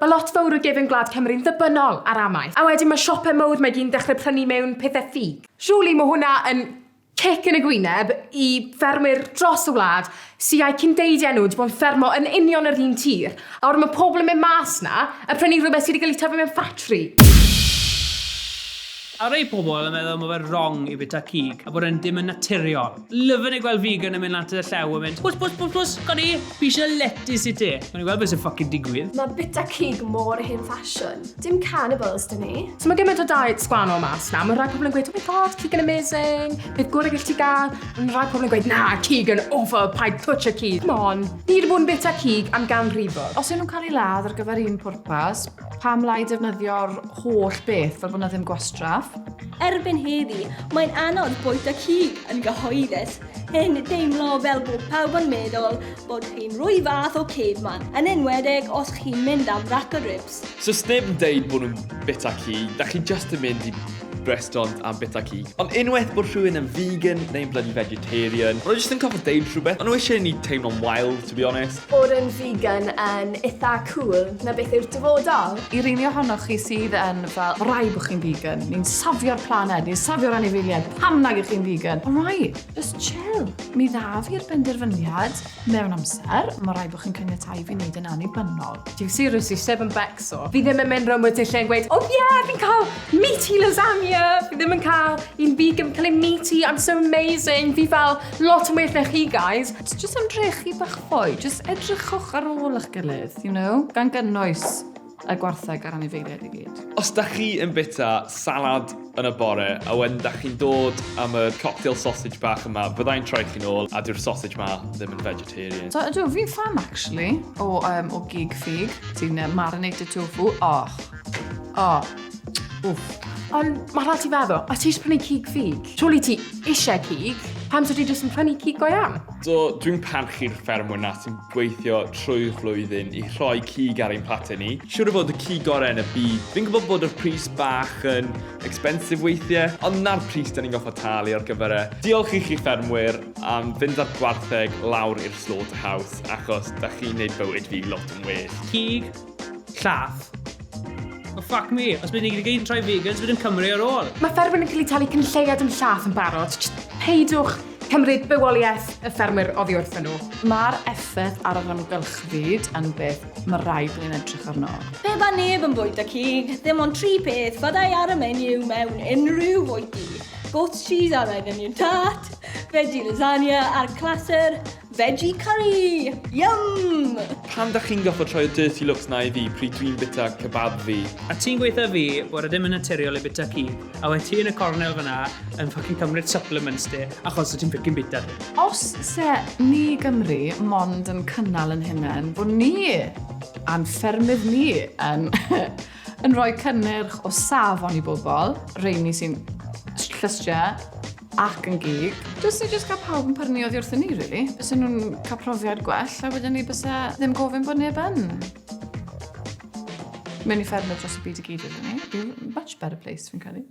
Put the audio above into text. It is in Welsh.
Mae lot fawr o gefn gwlad Cymru'n ddibynnol ar amaeth. A wedyn mae siopau mawr mae gyd yn dechrau prynu mewn pethau ffug. Surely mae hwnna yn cic yn y gwyneb i ffermwyr dros y wlad sy a'u cyndeidiau nhw wedi bod yn ffermo yn union yr un tir, a wedyn mae pobl yn mynd mas 'na a prynu rhywbeth sy wedi cael ei tyfu mewn ffatri. A rei pobl yn meddwl mae fe wrong i bita cig a bod e'n dim yn naturiol. Lyfyn i gweld vegan yn mynd lan at y llew a mynd, "Pws, pws, pws, pws, gawn ni piece o lettuce i ti." Gawn ni weld beth sy'n ffycin digwydd. Mae bita cig mor hen ffasiwn. Dim cannibals 'da ni. So mae gymaint o diets gwahanol mas 'na. Mae rhai pobl yn gweud, "Oh my God, cig yn amazing, peth gorau gall ti gael." A mae rhai pobl yn gweud, "Na, cig yn awful, paid touch y cig." Come on, ni wedi bod yn bita cig am ganrifoedd. Os yw nhw'n cael ei ladd ar gyfer un pwrpas, pam lai defnyddio'r holl beth fel bod 'na ddim gwastraff? Erbyn heddi, mae'n anodd bwyta cig yn gyhoeddus. Hyn deimlo fel bod pawb yn meddwl bod chi'n rwy fath o caveman, yn enwedig os chi'n mynd am rack o ribs. So sneb yn deud bod nhw'n bita cig, da chi just yn mynd i restaurant am bita cig. Ond unwaith bod rhywun yn vegan neu'n bloody vegetarian, maen nhw just yn cofio deud rhywbeth. Maen nhw eisiau ni teimlo'n wild, to be honest. Bod yn vegan yn itha cool, na beth yw'r dyfodol. I rheini ohonoch chi sydd yn fel, "Ma raid bod chi'n vegan, ni'n safio'r planed, ni'n safio'r anifeiliaid, pam nag ych chi'n vegan?" Alright, just chill. Mi ddaf i'r benderfyniad mewn amser, mae rhaid bod chi'n caniatáu i fi wneud yn annibynnol. Duw, seriously, sef yn becso. Fi ddim yn mynd rownd y lle yn gweud, "Oh yeah, fi'n cael meaty lasagna." Fi ddim yn cael un vegan, fi'n cael un meaty, I'm so amazing. Fi fel lot yn well na chi guys. Just ymdrechu bach fwy, just edrychwch ar ôl eich gilydd, gan gynnwys y gwartheg a'r anifeiliaid i gyd. Os da chi yn bita salad yn y bore a wedyn da chi'n dod am y cocktail sausage bach yma, fyddai'n troi chi nôl a dyw'r sausage ma ddim yn vegetarian. So ydw, fi'n fan actually o gig ffug. Ti'n marinated tofu. Oh, oh, wff. Ond mae rhaid ti feddwl, os ti eisiau prynu cig ffug, surely ti eisiau cig, pam so ti jyst yn prynu cig go iawn? So dwi'n parchu'r ffermwyr na sy'n gweithio trwy'r flwyddyn i rhoi cig ar ein platau ni. Siwr o fod y cig gorau yn y byd. Fi'n gwybod bod y pris bach yn expensive weithiau, ond na'r pris da ni'n goffo talu ar gyfer e. Diolch i chi ffermwyr am fynd â'r gwartheg lawr i'r slaughterhouse, achos da chi'n neud bywyd fi lot yn well. Cig, llath. Oh, fuck me, os bydd ni gyd yn troi vegans, bydd yn Cymru ar ôl. Mae ffermwyr yn cael eu talu cyn lleiad yn llath yn barod. Just peidwch cymryd bywoliaeth y ffermwyr oddi wrthyn nhw. Mae'r effaith ar yr amgylchfyd yn beth mae rhaid bod ni'n edrych arno. Pe ba neb yn bwyta cig, ddim ond tri peth fyddai ar y menu mewn unrhyw fwyty. Goat's cheese a red onion tart, veggie lasagna a'r clasur veggie curry! Yum! Pam da chi'n goffo troi y dirty looks na i fi pryd dwi'n bita kebab fi? A ti'n gweutha fi bod e ddim yn naturiol i bita cig, a wedyn ti yn y cornel fyna yn fucking cymryd supplements ti, achos wyt ti'n fucking bita ti. Os se ni Gymru mond yn cynnal yn hunain, bod ni a'n ffermydd ni yn rhoi cynnyrch o safon i bobl, rheini sy'n llysiau ac yn gig. Jyst ni jyst cael pawb yn prynu oddi wrthyn ni, really. Bysen nhw'n cael profiad gwell, a wedyn ni byse ddim gofyn bod neb yn mynd i ffermydd dros y byd i gyd iddyn ni. Be a much better place, fi'n credu.